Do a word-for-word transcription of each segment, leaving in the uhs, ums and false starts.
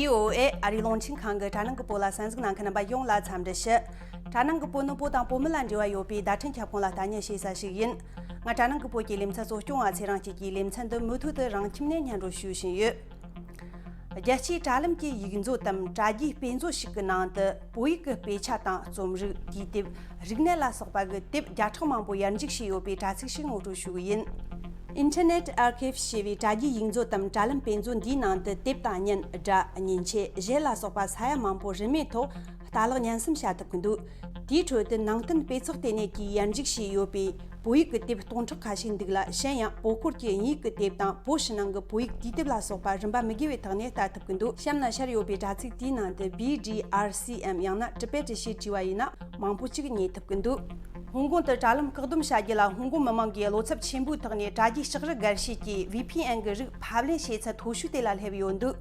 ཨེ་ཨ་རིའི་རླུང་འཕྲིན་ཁང་གི་དྲ་ནང་གི་བོད་ལ་གསན་གཟིགས་གནང་མཁན་རྣམ་པ་ཡོངས་ལ་འཚམས་འདྲི་ཞུ། དྲ་ནང་གི་བོད་ནི་བོད་དང་བོད་མི་ལ་འབྲེལ་བ་ཡོད་པའི་བརྡ་འཕྲིན་ཁྱབ་ཁོངས་ལ་ལྟ་ཉན་བྱེད་ས་ཞིག་ཡིན། ང་དྲ་ནང་གི་བོད་ཀྱི་ལེ་ཚན་གཙོ་སྐྱོང་བ་ཚེ་རིང་སྐྱིད་ཀྱིས་ལེ་ཚན་འདི་མུ་མཐུད་དུ་རང་ཁྱིམ་ནས་སྙན་སྒྲོན་ཞུ་བཞིན་ཡོད། རྒྱལ་སྤྱིའི་དྲ་ལམ་གྱི་ཡིག་མཛོད་དམ་དྲ་རྒྱའི་དཔེ་མཛོད་ཞིག་གི་ནང་དུ་བོད་ཡིག་གི་དཔེ་ཆ་དང་རྩོམ་རིག། དུས་དེབ། རིག་གནས་ལ་སོགས་པ་གི་དེབ་བརྒྱ་ཕྲག་མང་པོ་ཡར་འཇུག་བྱས་ཡོད་པའི་དྲ་ཚིགས་ཤིག་ངོ་སྤྲོད་ཞུ་གི་ཡིན། Internet Archive ཞེས་པའི་དྲ་རྒྱའི་ཡིག་མཛོད་དམ་དྲ་ལམ་དཔེ་མཛོད་འདིའི་ནང་དུ་དེབ་དང་བརྙན། སྒྲ། མཉེན་ཆས། གཞས་ལ་སོགས་པ་ས་ཡ་མང་པོ་རིན་མེད་ཐོག་ལྟ་ཀློག་ཉན་གསུམ་བྱ་ཐུབ་ཀྱི་འདུག་དེའི་ཁྲོད་དུ་ནང་བསྟན་དཔེ་ཚགས་ལྟེ་གནས་ཀྱིས་ཡར་འཇུག་བྱས་ཡོད་པའི་བོད་ཡིག་གི་དེབ་སྟོང་ཕྲག་ཁ་ཤས་འདུག་ལ། གཞན་ཡང་བོད་སྐོར་གྱི་དབྱིན་ཡིག་གི་དེབ་དང་བོད་ཕྱི་ནང་གི་བོད་ཡིག་དུས་དེབ་ལ་སོགས་པ་རིན་པ་མི་དགོས་པའི་ཐོག་ནས་ལྟ་ཐུབ་ཀྱི་འདུག་གཤམ་ན་ཤར་ཡོད་པའི་དྲ་ཚིགས་དེའི་ནང་དུ་B D R C M ཡང་ན་Tibet ཞེས་བྲིས་པ་ཡིན་ན་མང་པོ་ཅིག་རྙེད་ཐུབ་ཀྱི་འདུག་ཧོང་ཀོང་དུ་དྲ་ལམ་བཀག་སྡོམ་བྱ་རྒྱུ་ལ་ཧོང་ཀོང་མི་མང་གིས་བློ་འཚབ་ཆེན་པོའི་ཐོག་ནས་དྲ་རྒྱའི་ལྕགས་རི་སྒར་བྱེད་ཀྱི་V P N གི་རིགས་ཕབ་ལེན་བྱེད་ཚད་མཐོ་ཤོས་དེ་ལ་སླེབས་ཡོད་འདུག་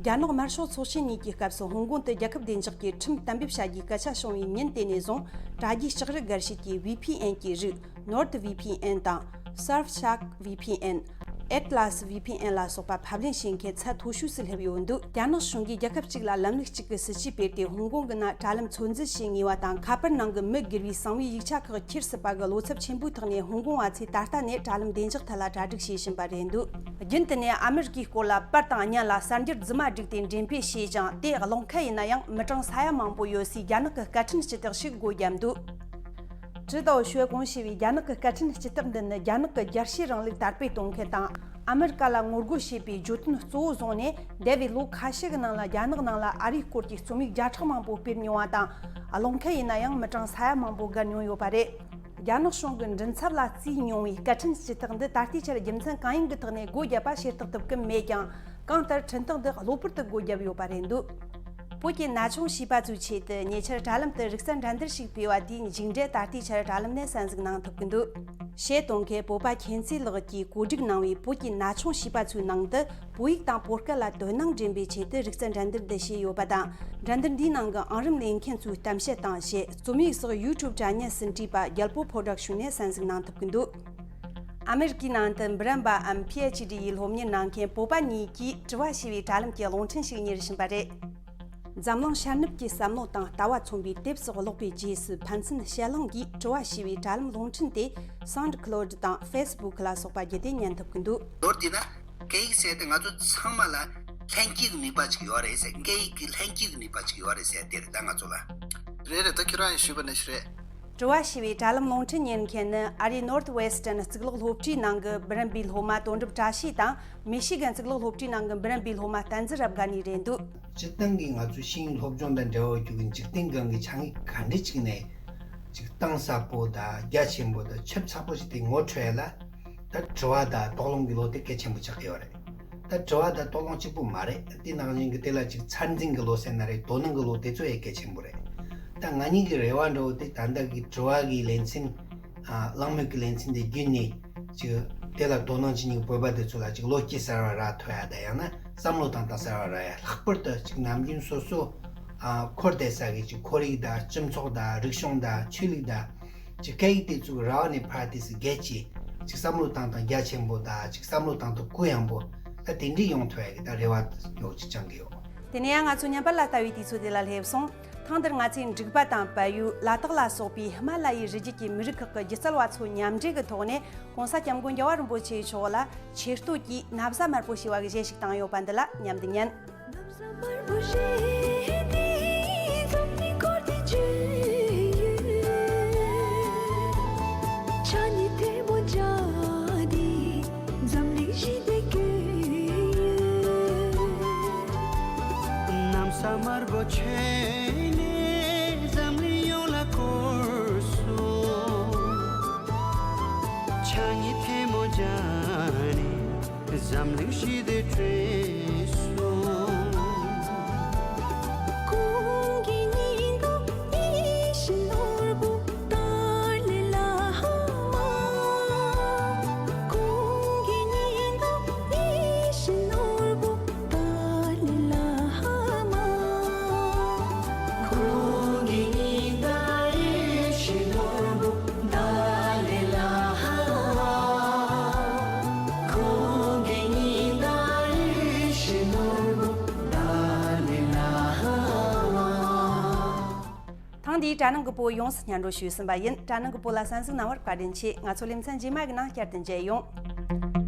རྒྱ་ནག་དམར་ཤོག་ཚོགས་ཆེན་གཉིས་ཀྱི་སྐབས་སུ་ཧོང་ཀོང་དུ་རྒྱལ་ཁབ་བདེ་འཇགས་ཀྱི་ཁྲིམས་གཏན་འབེབས་བྱ་རྒྱུའི་སྐད་ཆ་བྱུང་བའི་ཉིན་དེ་ནས་བཟུང་དྲ་རྒྱའི་ལྕགས་རི་སྒར་བྱེད་ཀྱི་V P N གྱི་རིགས། NordVPN དང་Surfshark V P N། Atlas V P N ལ་སོགས་པ་ཕབ་ལེན་བྱེད་མཁན་ཚད་མཐོ་ཤོས་སུ་སླེབས་ཡོད་འདུག་རྒྱ་ནག་གཞུང་གིས་རྒྱལ་ཁབ་གཅིག་ལ་ལམ་ལུགས་གཅིག་གི་སྲིད་ཇུས་སྤེལ་ཏེ་ཧོང་ཀོང་གི་ནང་དྲ་ལམ་ཚོད་འཛིན་བྱེད་ངེས་པ་དང་ཁ་པར་ནང་གི་མི་སྒེར་བའི་གསང་བའི་ཡིག་ཆ་ཁག་ཁྱེར་སྲིད་པ་གི་བློ་འཚབ་ཆེན་པོའི་ཐོག་ནས་ཧོང་ཀོང་བ་ཚོས་ད་ལྟ་ནས་དྲ་ལམ་བདེ་འཇགས་ཐད་ལ་གྲ་སྒྲིག་བྱེད་བཞིན་པ་རེད་འདུག་རྒྱུན་དུ་ནས་ཨ་མི་རི་ཀའི་སྐོར་ལ་པར་དང་བརྙན་ལ་གསར་འགྱུར་རྫུན་མ་བསྒྲིགས་ཏེ་འགྲེམས་སྤེལ་བྱས་ཀྱང་དེ་གློག་འཁེལ་ཡིན་ན་ཡང་མི་གྲངས་ས་ཡ་མང་པོ་ཡོད་སའི་རྒྱ་ནག་གི་སྐད་འཕྲིན་སྤྱི་རྟགས་ཤིག་སྒོ་བརྒྱབ་འདུག་ཀྲི་ཏའོ་ཞུའེ་ཀོང་ཞེས་པའི་རྒྱ་ནག་གི་སྐད་འཕྲིན་སྤྱི་རྟགས་འདི་ནི་རྒྱ་ནག་གི་རྒྱལ་གཅེས་རིང་ལུགས་དར་སྤེལ་གཏོང་མཁན་དང་ཨ་མི་རི་ཀ་ལ་ངོ་རྒོལ་བྱེད་པའི་བརྗོད་དོན་གཙོ་བོ་བཟུང་ནས་འདས་པའི་ལོ་ཁ་ཤས་ཀྱི་ནང་ལ་རྒྱ་ནག་ནང་ལ་ཨ་རིའི་སྐོར་གྱི་རྩོམ་ཡིག་བརྒྱ་ཕྲག་མང་པོ་སྤེལ་མྱོང་བ་དང་གློག་འཁེལ་ཡིན་ན་ཡང་མི་གྲངས་ས་ཡ་མང་པོ་བརྒལ་མྱོང་ཡོད་པ་རེད། རྒྱ་ནག་གཞུང་གི་མགྲིན་ཚབ་ལ་བརྩིས་མྱོང་བའི་སྐད་འཕྲིན་སྤྱི་རྟགས་འདི་ད་ལྟའི་ཆར་རྒྱུ་མཚན་གང་ཡིན་གྱི་ཐོག་ནས་སྒོ་བརྒྱབ་པ་ཤེས་རྟོགས་ཐུབ་ཀྱི་མེད་ཀྱང་། གང་ལྟར་འཕྲིན་སྟེགས་འདི་གློ་བུར་དུ་སྒོ་བརྒྱབ་ཡོད་པ་རེད་འདུག་བོད་ཀྱི་ན་ཆུང་བྱིས་པ་ཚོའི་ཆེད་དུ་ཉེ་ཆར་དྲ་ལམ་དུ་རིག་རྩལ་འགྲན་བསྡུར་ཞིག་སྤེལ་བ་དེའི་མཇུག་འབྲས་ད་ལྟའི་ཆར་དྲ་ལམ་ནས་གསན་གཟིགས་གནང་ཐུབ་ཀྱི་འདུག་གཞས་གཏོང་མཁན་བོད་པ་མཁྱེན་བརྩེ་ལགས་ཀྱིས་གོ་སྒྲིག་གནང་བའི་བོད་ཀྱི་ན་ཆུང་བྱིས་པ་ཚོའི་ནང་དུ་བོད་ཡིག་དང་བོད་སྐད་ལ་དོ་སྣང་འདྲེན་པའི་ཆེད་དུ་རིག་རྩལ་འགྲན་བསྡུར་འདི་བྱས་ཡོད་པ་དང་། འགྲན་བསྡུར་འདིའི་ནང་གི་ཨང་རིམ་ལེན་མཁན་ཚོའི་གཏམ་བཤད་དང་གཞས། རྩོམ་ཡིག་སོགས་ཡུ་ཊུབ་དྲ་བརྙན་སུ་འབྲེལ་པ་རྒྱལ་པོ་པོ་རོ་ཌག་ཤོན་ནས་གསན་གཟིགས་གནང་ཐུབ་ཀྱི་འདུག་ཨ་མེ་རི་ཀའི་ནང་དུ་འབུམ་རམས་པའམ་PhD ཡི་སློབ་གཉེར་གནང་མཁན་བོད་པ་གཉིས་ཀྱིས་དྲི་བ་ཞེས་པའི་དྲ་ལམ་གྱི་རླུང་འཕྲིན་ཞིག་གཉེར་བཞིན་པ་རེད། འཛམ་གླིང་ཤར་ནུབ་ཀྱི་བསམ་བློ་དང་ལྟ་བ་མཚོན་པའི་དེབ་སོགས་ཀློག་པའི་རྗེས་སུ་ཕན་ཚུན་བཤད་གླེང་གིས་དྲི་བ་ཞེས་པའི་དྲ་ལམ་རླུང་འཕྲིན་དེ་SoundCloud དང་Facebook ལ་སོགས་པ་བརྒྱུད་དེ་ཉན་ཐུབ་ཀྱི་འདུག་མདོར་བསྡུས་ན། སྐད་ཡིག་ཟེར་དེ་ང་ཚོ་ཚང་མ་ལ་ལྷན་སྐྱེས་ཀྱི་ནུས་པ་ཅིག་ཡོད་རེད་ཟེར། སྐད་ཡིག་གི་ལྷན་སྐྱེས་ཀྱི་ནུས་པ་ཅིག་ཡོད་རེད་ཟེར་དེ་རེད་ད་ང་ཚོ་ལ། རེད་རེད། ད་ཁྱོད་རང་ཡང་ཞུས་པ་ནང་བཞིན་རེད། དྲི་བ་ཞེས་པའི་དྲ་ལམ་རླུང་འཕྲིན་གཉེར་མཁན་ནི་ཨ་རིའི་Northwestern གཙུག་ལག་སློབ་གྲྭའི་ནང་གི་འབུམ་རམས་པའི་སློབ་མ་དོན་གྲུབ་བཀྲ་ཤིས་དང་། མི་ཤི་གན་གཙུག་ལག་སློབ་གྲྭའི་ནང་གི་འབུམ་རམས་པའི་སློབ་མ་བསྟན་འཛིན་རབ་དགའ་གཉིས་རེད་འདུག་སྤྱིར་བཏང་གི་ང་ཚོ་ཤེས་ཡོན་སློབ་སྦྱོང་དང་འབྲེལ་བ་ཡོད་རྒྱུ་གི་འཇིག་རྟེན་སྒང་གི་ཆ་ངེས་ག་འདྲ་ཅིག་ནས་ཅིག་གཏིང་ཟབ་པོ་དང་རྒྱ་ཆེན་པོ་དང་ཁྱབ་ཚགས་པོ་ཞིག་དེ་ངོ་འཕྲོད་ཡ་ལ་ད་དྲི་བ་དང་དོགས་སློང་གི་ལོ་དེ་གལ་ཆེན་པོ་ཆགས་ཀྱི་ཡོད་རེད། ད་དྲི་བ་དང་དོགས་སློང་གཅིག་པུ་མ་རེད། དེ་ནང་བཞིན་གི་དེ་ལ་ཅིག་ཚད་འཛིན་གི་ལོ་ཟེར་ན་རེད། དོ་སྣང་གི་ལོ་དེ་ཚོ་ཡང་གལ་ཆེན་པོ་རེད། ད་ང་གཉིས་ཀྱི་རེ་བ་འདྲ་བོ་དེ་ད་ལྟ་གི་དྲི་བ་གི་ལེ་ཚན། ཨ། གླེང་མོལ་གྱི་ལེ་ཚན་དེ་བརྒྱུད་ནས་ཅིག་དེ་ལ་དོ་སྣང་བྱེད་མཁན་བོད་པ་དེ་ཚོ་ལ་ཅིག་བློ་སྐྱེད་གསར་བ་རག་ཐུབ་ཡ་དང་། ཡང་ན་བསམ་བློ་བཏང་སྟངས་གསར་བ་རག་ཡ། ལྷག་པར་དུ་ཅིག་ནམ་རྒྱུན་སོ་སོ་ཨ་འཁོར་བསྡད་ས་གི་ཅིག་ཁོར་ཡུག་དང་སྤྱི་ཚོགས་དང་རིག་གཞུང་དང་ཆོས་ལུགས་དང་ཅིག་སྐད་ཡིག་དེ་ཚོ་གི་ར་བ་ནས་ཕར་དེ་སུ་བརྒལ་གྱི་ཅིག་བསམ་བློ་བཏང་སྟངས་རྒྱ་ཆེན་པོ་དང་། ཅིག་བསམ་བློ་བཏང་སྟངས་གུ་ཡངས་པོ་ད་དེ་འདྲའི་ཡོང་ཐུབ་ཡ་གི་ད་རེ་བ་ཡོད་ཅིག་བཅངས་གི་ཡོད། དེ་ནས་ཡང་ང་ཚོ་བརྙན་པར་ལ་ལྟ་བའི་དུས་ཚོད་དེ་ལ་སླེབས་སོང་། ཐེངས་འདིར་ང་ཚོས་འབྲུག་པ་དང་བལ་ཡུལ། ལ་དྭགས་ལ་སོགས་པའི་ཧི་མ་ལ་ཡའི་རི་རྒྱུད་ཀྱི་མི་རིགས་ཁག་གི་སྒྱུ་རྩལ་བ་ཚོ་མཉམ་འབྲེལ་གྱི་ཐོག་ནས་༸གོང་ས་༸སྐྱབས་མགོན་རྒྱལ་བ་རིན་པོ་ཆེ་མཆོག་ལ་ཆེ་བསྟོད་ཀྱིས་ན་བཟའ་དམར་པོ་ཞེས་པ་གི་གཞས་ཤིག་བཏང་ཡོད་པ་འདི་ལ་མཉམ་དུ་ཉན། འཛམ་གླིང་ཞི་བདེ་བསྐྱོད་ཡོད། གནམ་ས་དམར་པོ་ཁྱོན་ནས་འཛམ་གླིང་ཡོངས་ལ་བསྐོར་སོང་། ཕྱག་གཉིས་ཐལ་མོ་སྦྱར་ནས་འཛམ་གླིང་ཞི་བདེ་སྤྲོད་སོང་། གོང་གི་ཉི་ཟླ་ཡིད་བཞིན་ནོར་བུ། དེའི་དྲ་ནང་གི་བོད་ཡོངས་སུ་སྙན་སྒྲོན་ཞུས་ཟིན་པ་ཡིན། དྲ་ནང་གི་བོད་ལ་གསན་གཟིགས་གནང་བར་བཀའ་དྲིན་ཆེ། ང་ཚོ་ལེ་ཚན་རྗེས་མ་གི་ནང་བསྐྱར་དུ་མཇལ་ཡོང་།